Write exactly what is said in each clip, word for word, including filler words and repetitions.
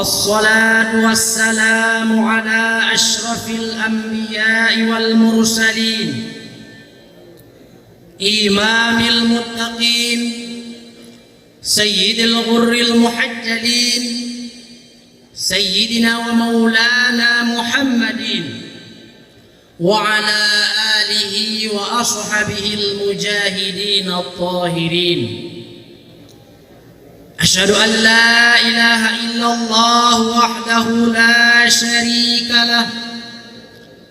والصلاة والسلام على أشرف الأنبياء والمرسلين، إمام المتقين، سيد الغر المحجلين، سيدنا ومولانا محمد وعلى آله وأصحابه المجاهدين الطاهرين. أشهد أن لا إله إلا الله وحده لا شريك له،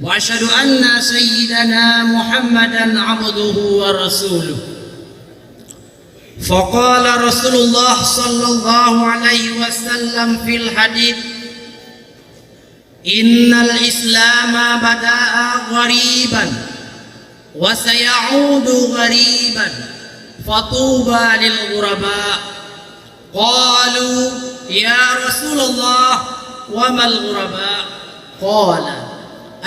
وأشهد أن سيدنا محمدا عبده ورسوله. فقال رسول الله صلى الله عليه وسلم في الحديث: إن الإسلام بدأ غريبا وسيعود غريبا فطوبى للغرباء. قالوا: يا رسول الله، وما الغرباء؟ قال: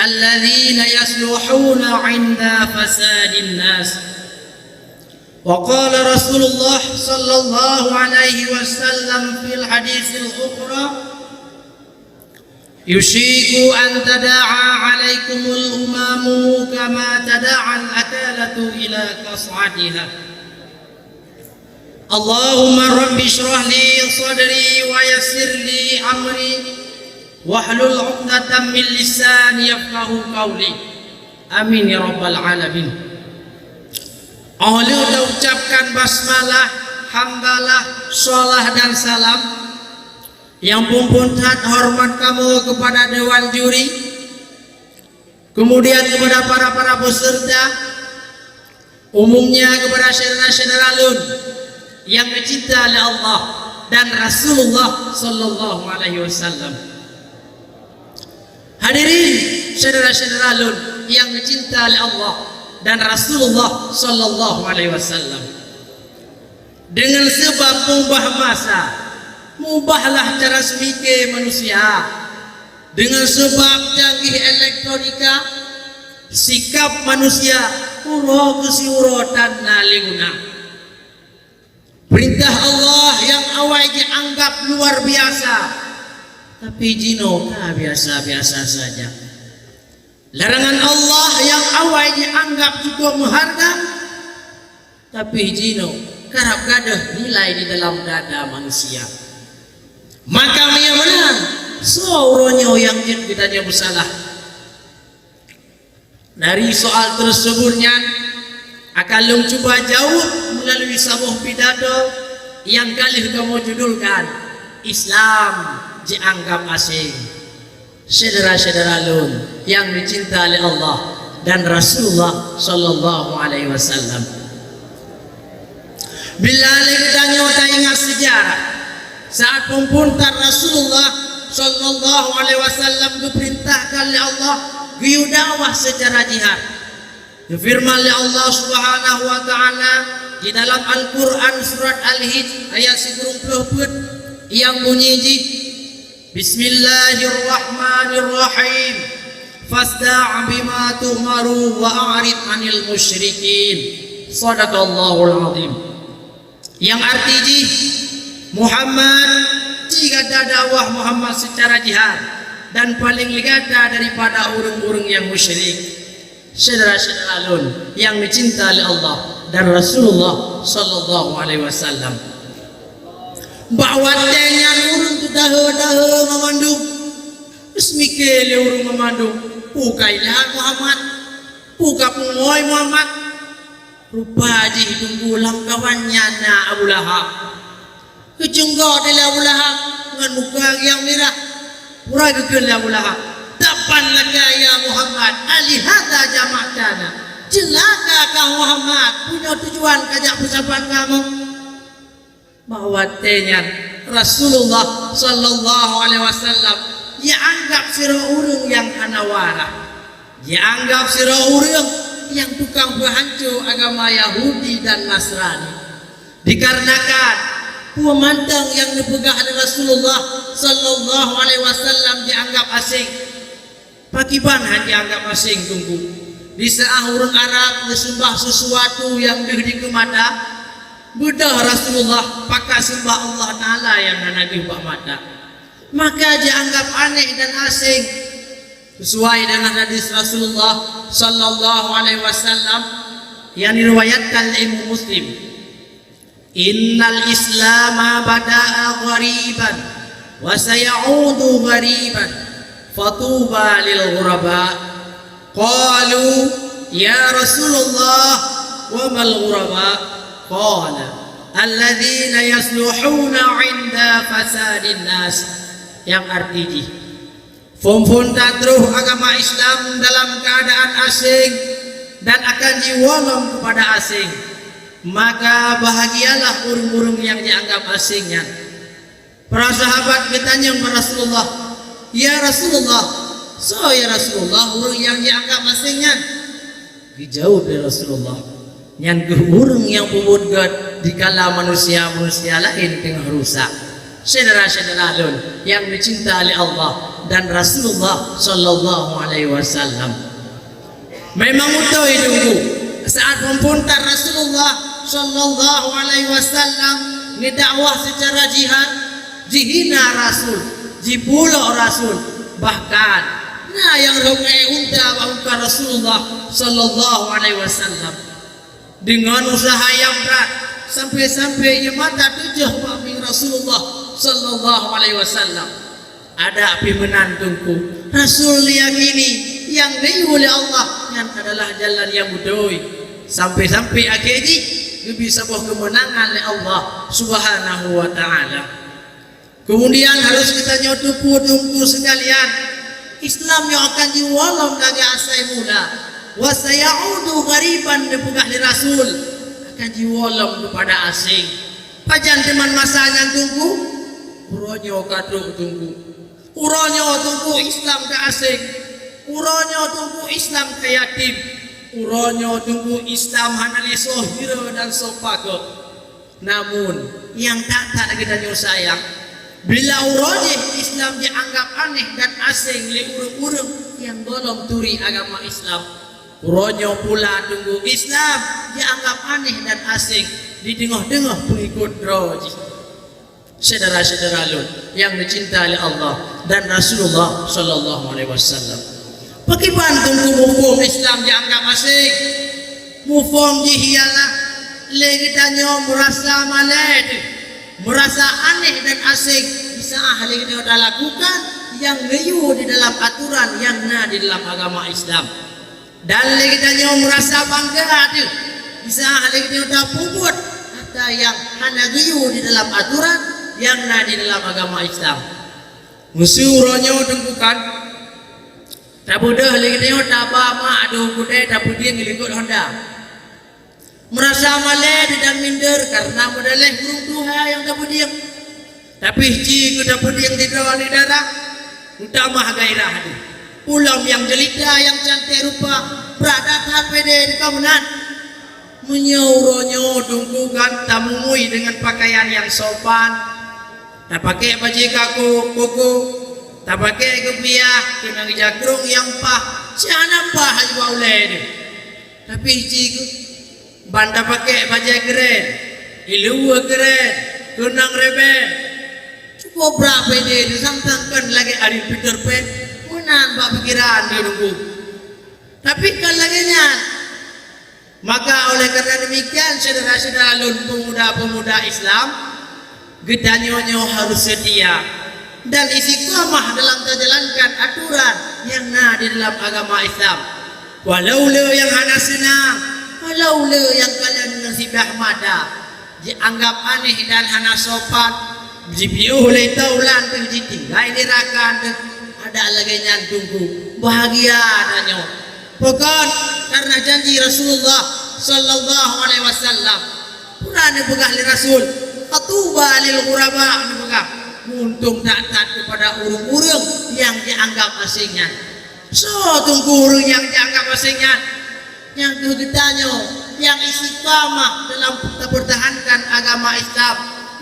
الذين يصلحون عند فساد الناس. وقال رسول الله صلى الله عليه وسلم في الحديث الأخرى: يوشك أن تداعى عليكم الأمم كما تداعى الأكلة إلى قصعتها. اللهم رب اشرح لي صدري ويسر لي أمري واحلل عقدة من لساني يفقهوا قولي. آمين يا رب العالمين. Óh lheueh taucapkan basmalah, hamdalah, shalah dan salam, nyang phon-phon that horeumat kamoe keupada dewan juri, keumudian keupada para-para peuseureuta, umumnya keupada syedara-syedara lôn nyang geucinta lé Allah dan Rasulullah sallallahu alaihi wasallam. Hadirin, syedara-syedara lôn nyang geucinta lé Allah dan Rasulullah sallallahu alaihi wasallam. Deungon seubab mubah masa, mubahlah cara seumike manusia. Deungon seubab canggih elektronika, sikab manusia uroe keu siuroe tan na lé guna. Peurintah Allah nyang awai jianggab luar biasa, tapi jinoe ka biasa-biasa saja. Larangan Allah nyang awai jianggab cukup meuharga, tapi jinoe karab gadôh nilai di dalam dada manusia. Maka meunyoe meunan, soe uroe nyoe nyang jeuet geutanyoe beusalah? Dari soal tersebut nyan, akan lôn cuba jaweueb meulalu saboh pidato nyang ka lheueh kamoe judulkan, Islam jianggab aséng. Syedara-syedara lôn nyang dicinta lé Allah dan Rasulullah sallallahu alaihi wasallam. Bila lé geutanyoe taingat seujarah, saat phon-phon that Rasulullah sallallahu alaihi wasallam geupeurintahkan lé Allah geuyue dakwah seucara jihad, geufeureuman lé Allah Subhanahu wa Ta'ala di dalam Al-Qur'an surat Al-Hijr ayat sikureueng ploh peuet nyang bunyi jih, Bismillahirrahmanirrahim. Fasda' bima tu'maru wa a'rid 'anil musyrikin. Shadaqallahul azim. Nyang arti jih, Muhammad, ci gata dakwah Muhammad seucara jihad dan paleng lé gata daripada ureuëng-ureuëng nyang musyrik. Syedara-syedara lôn nyang geucinta lé Allah dan Rasulullah sallallahu alaihi wasallam. Bak watée nyan ureuëng teudahé-dahé meumandum. Geuseumiké lé ureuëng meumandum, peue ka ilham Muhammad, peue ka peungui Muhammad. Rupa jih teungku lamkawan nyan na Abu Lahab. Geuceunggok di lé Abu Lahab ngon muka nyang mirah. Pura geukheun lé Abu Lahab, "Tabban laka ya Muhammad, alihadza jama'tana?" Ceulaka kah Muhammad, peue nyoe tujuan kajak peusapat kamoe? Bak watée nyan Rasulullah sallallahu alaihi wasallam jianggab sidroe ureuëng nyang hana waras, jianggab sidroe ureuëng nyang tukang peuhanco agama Yahudi dan Nasrani. Dikarenakan peue mantong nyang neupeugah lé Rasulullah sallallahu alaihi wasallam jianggab aséng. Pakriban han jianggab aséng teungku? Di saát ureuëng Arab geuseumah sisuatu nyang deuh dikeue mata, beudôh Rasulullah pakat seumah Allah Ta'ala nyang hana deuh bak mata. Maka jianggap aneh dan asing. Sesuai dengan hadis Rasulullah sallallahu alaihi wasallam yang diriwayatkan oleh Imam Muslim, "Innal Islama bada'a ghariban wa sayaudu ghariban, fatuba lil ghuraba." Qalu, "Ya Rasulullah, wa mal ghuraba?" Qala, "Alladzina yasluhuna 'inda fasadin nas." Nyang arti jih, phon-phon that troh agama Islam dalam keuadaan asing dan akan jiwoe lom keupada asing. Maka bahagialah ureuëng-ureuëng nyang jianggap asing nyan. Para sahabat geutanyong bak Rasulullah, "Ya Rasulullah, soe ya Rasulullah ureuëng nyang jianggap asing nyan?" Geujaweueb lé Rasulullah, "Nyan kheueh ureuëng nyang peubuet gét dikala manusia-manusia laén teungoh rusak." Syedara-syedara lôn nyang dicinta lé Allah dan Rasulullah sallallahu alaihi wasallam. Memang beutôi Teungku, saat phon-phon that Rasulullah sallallahu alaihi wasallam geudakwah seucara jihad, jihina Rasul, jipulok Rasul, bahkan na nyang rhot ngon unta bak muka Rasulullah sallallahu alaihi wasallam. Deungon useuha nyang brat, sampai-sampai ie mata teujoh bak mieng Rasulullah sallallahu alaihi wasallam. Adak pih meunan Teungku, Rasul yakini nyang geuyue lé Allah nyan adalah jalan nyang beutôi. Sampai-sampai akhé jih geubri saboh keumeunangan lé Allah Subhanahu wa Ta'ala. Kemudian harus geutanyoe teupeue Teungku sekalian, Islam nyoe akan jiwoe lom lagée asai mula. "Wa sayaudu ghariban," neupeugah lé Rasul, akan jiwoe lom keupada asing. Pajan teuma masa nyan Teungku? Uroe nyoe ka trok Teungku. Uroe nyoe Teungku Islam ka asing. Uroe nyoe Teungku Islam ka yatim. Uroe nyoe Teungku Islam hana lé soe hireue dan soe pagoe. Namun, nyang that-that geutanyoe sayang, bila uroe jih Islam jianggap aneh dan asing lé ureuëng-ureuëng nyang gohlom turi agama Islam. Uroe nyoe pula Teungku Islam jianggap aneh dan asing di teungoh-teungoh peungikut droe jih. Syedara-syedara lôn nyang dicinta lé Allah dan Rasulullah sallallahu alaihi wasallam. Pakriban Teungku muphom Islam jianggap asing? Muphom jih ialah lé geutanyoe meurasa malée deuh, meurasa aneh dan asing, di saat lé geutanyoe talakukan nyang geuyue di dalam atoran nyang na di dalam agama Islam. Dan lé geutanyoe meurasa bangga deuh, di saat lé geutanyoe tapeubuet atra nyang hana geuyue di dalam atoran nyang na di dalam agama Islam. Meuseu uroe nyoe Teungku kan, tabeudôh lé geutanyoe taba mak deuh u keudè tapeudieng likot honda. Meurasa malée deuh dan minder kareuna meudaleh ureuëng tuha nyang tapeudieng. Tapi ci keu tapeudieng sidroe aneuk dara, meutamah gairah deuh. Ulôn nyang jeulita nyang canték rupa, brat that-that pédé di ka meunan. Meunyoe uroe nyoe Teungku kan tamumui deungon pakaian nyang sopan, tapaké bajée kako, koko, tapaké geupiah, keunong jakrong nyang paih, siat na paih hana ulée deuh. Tapi ci keuh ban tapaké bajée keuren, iluweue keuren, keunong reuben. Cukup brat pédé deuh sang-sang kon lagée aneuk Peter Pan, meunan bak pikeran deuh Teungku. Tapi kon lagée nyan. Maka oleh karena demikian, syedara-syedara lôn peumuda-peumuda Islam, geutanyoe nyoe harôh seutia dan istiqamah dalam tajalankan atoran nyang na di dalam agama Islam. Walau le nyang hana seunang, walau le nyang kalon ngon siblah mata, jianggap aneh dan hana sopan, jipiôh lé taulan teuh, jitinggai lé rakan teuh, adak lagée nyan Teungku, bahagia tanyoe. Pakon? Karena janji Rasulullah sallallahu alaihi wasallam. Peue neupeugah lé Rasul, "Fatuba lil ghuraba," neupeugah, "Meuuntông that-that keupada ureuëng-ureuëng nyang jianggap asing nyan." Soe Teungku ureuëng nyang jianggap asing nyan? Nyang keuh geutanyoe nyang istiqamah dalam tapeurtahankan agama Islam,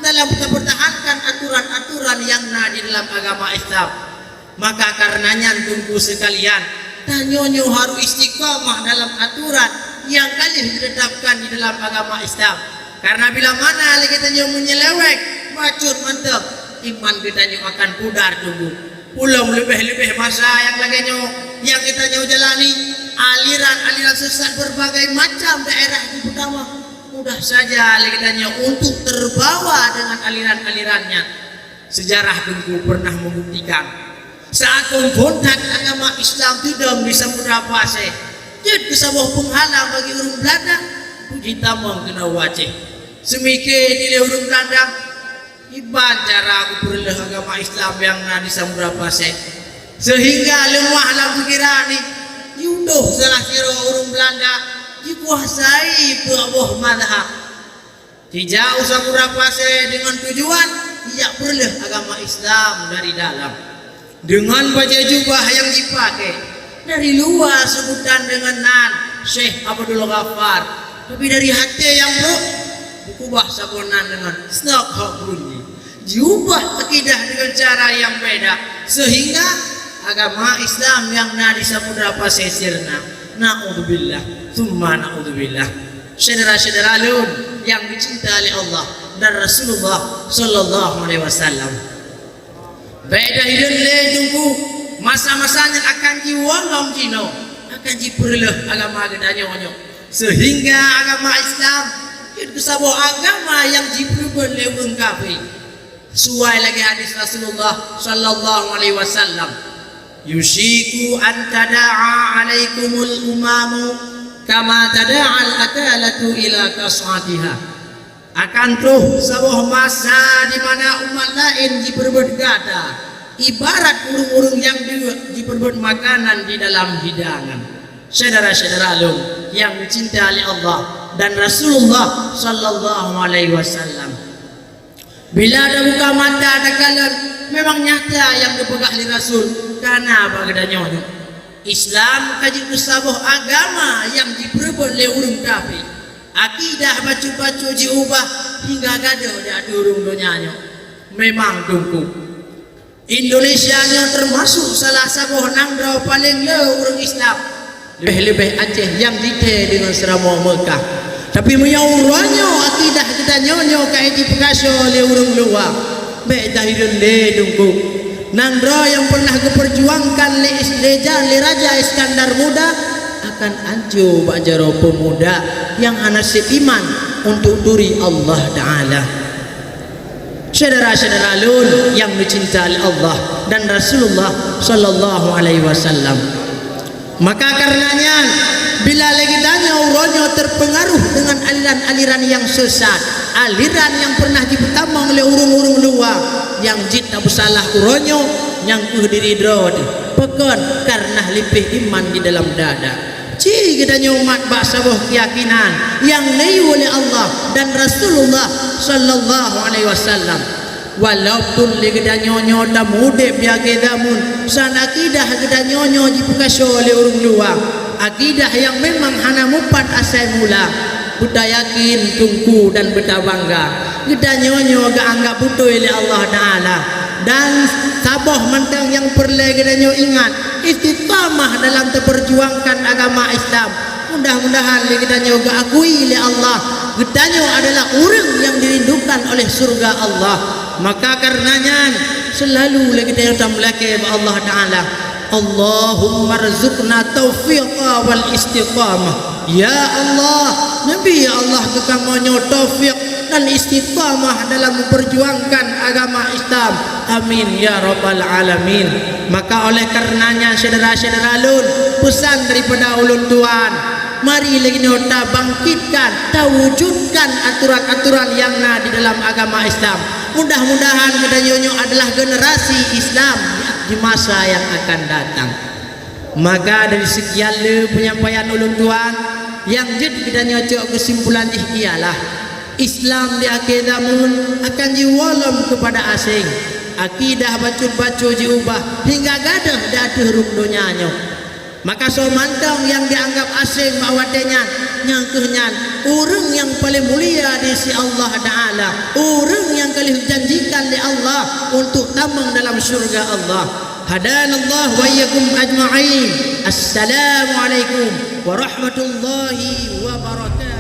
dalam tapeurtahankan atoran-atoran nyang na di dalam agama Islam. Maka kareuna nyan Teungku seukalian, tanyoe nyoe harôh istiqamah dalam atoran nyang ka lheueh geuteutapkan di dalam agama Islam. Kareuna bila mana lé geutanyoe meunyeuleweng, bacut mantong, Iman geutanyoe akan pudar teungku. Ulôn leubeh-leubeh masa nyang lagée nyoe nyang geutanyoe jalani, aliran-aliran sesat berbagai macam daerah dipertama. Mudah saja lé geutanyoe untuk terbawa dengan aliran-alirannya. Sejarah teungku pernah membuktikan, saat pemberontak agama Islam teudong di Samudra Pasai, jeuet keu saboh peunghalang bagi ureuëng Belanda untuk jitamong keunoe u Aceh. Seumike dilée ureuëng Belanda, kiban cara geupeureuloh agama Islam nyang na di Samudra Pasai, seuhingga leumah lam pikiran jih, jiudoh salah sidroe ureuëng Belanda jikuasai peuet boh mazhab. Jijak u Samudra Pasai deungon tujuan jijak peureuloh agama Islam dari dalam. Deungon bajée jubah nyang jipakée, dari luwa seubutan deungon nan Syekh Abdul Ghaffar, tapi dari até nyang brok, jikeubah saboh nan deungon Snouck Hurgronje. Jiubah akidah deungon cara nyang beda, seuhingga agama Islam nyang na di Samudra Pasai sirna. Naudzubillah, tsumma naudzubillah. Syedara-syedara lôn nyang dicinta lé Allah dan Rasulullah sallallahu alaihi wasallam. Bék tahireuen lé teungku, masa-masa nyan akan jiwoe lom jinoe, akan jipeureuloh agama geutanyoe nyoe, seuhingga agama Islam jeuet keu saboh agama nyang jipeureubot lé ureuëng kafé. Suai lagée hadis Rasulullah sallallahu alaihi wasallam, "Yushiku an tada'a alaikumul umamu kama tada'al akalatu ila qas'atiha." Akan troh saboh masa di mana umat laén jipeureubot gata, ibarat ureuëng-ureuëng nyang deuk jipeureubot makanan di dalam hidangan. Syedara-syedara lôn nyang dicinta lé Allah dan Rasulullah sallallahu alaihi wasallam. Bila tabuka mata takalon, memang nyata nyang geupeugah lé Rasul kana bak geutanyoe nyoe. Islam ka jeuet keu saboh agama nyang jipeureubot lé ureuëng kafé. Akidah bacut-bacut jiubah hingga gadôh di ateueh ureuëng donya nyoe. Memang teungku, Indonesia nyoe teumasok salah saboh nanggroe paleng le ureuëng Islam, leubeh-leubeh Aceh nyang jithèe deungon seuramoe Meukah. Tapi meunyoe uroe nyoe akidah geutanyoe nyoe ka jipeukasoe lé ureuëng luwa, bék tahireuen lé teungku. Nanggroe nyang pernah geupeurjuangkan lé Is-, lé ja-, lé Raja Iskandar Muda akan anco bak jaroe peumuda nyang hana sép iman untuk turi Allah Taala. Syedara-syedara lôn nyang neucinta lé Allah dan Rasulullah sallallahu alaihi wasallam. Maka kareuna nyan, bila lagée tanyoe uroe nyoe teupeungaruh deungon aliran-aliran nyang sesat, aliran nyang pernah jipeutamong lé ureuëng-ureuëng luwa nyang jeuet tapeusalah uroe nyoe, nyang kheueh diri droe teuh. Pakon? Kareuna leupeh iman di dalam dada. Ci geutanyoe umat bak saboh keuyakinan nyang neuyue lé Allah dan Rasulullah sallallahu alaihi wasallam. Walaupun lé geutanyoe nyoe tameudeb di akhé zameun, san akidah geutanyoe nyoe jipeukasoe lé ureuëng luwa, akidah nyang memang hana mupat asai mula, beutayakin teungku dan beutabangga, geutanyoe nyoe geuanggab beutôi lé Allah Taala. Dan saboh mantong nyang peureulée geutanyoe ingat, istiqamah dalam teupeurjuangkan agama Islam. Mudah-mudahan lé geutanyoe geuakui lé Allah, geutanyoe adalah ureuëng nyang dirindukan oleh syurga Allah. Maka kareuna nyan, seulalu lé geutanyoe tameulakée bak Allah Taala, "Allahumma rzuqna taufiqa wal istiqamah." Ya Allah, neubri ya Allah keu kamoe nyoe taufik dan istiqamah dalam memperjuangkan agama Islam. Amin ya rabbal alamin. Maka oleh kareuna nyan, syedara-syedara lôn, peusan daripada ulôn tuan, mari lagée nyoe tabangkitkan, tawujudkan aturan-aturan nyang na di dalam agama Islam. Mudah-mudahan geutanyoe nyoe adalah generasi Islam di masa nyang akan datang. Maka dari sekian le penyampaian ulôn tuan, nyang jeuet geutanyoe cok keusimpulan jih ialah, Islam di akhé zameun akan jiwoe lom keupada aséng. Akidah bacut-bacut jiubah hingga gadôh di ateueh rhueng donya nyoe. Maka soe mantong nyang jianggab aséng bak watée nyan, nyang kheueh nyan ureuëng nyang paleng mulia di sisi Allah Taala, ureuëng nyang ka lheueh janjikan lé Allah untuk tamong dalam syurga Allah. Hadanallah wa iyyakum ajma'in. Assalamualaikum warahmatullahi wabarakatuh.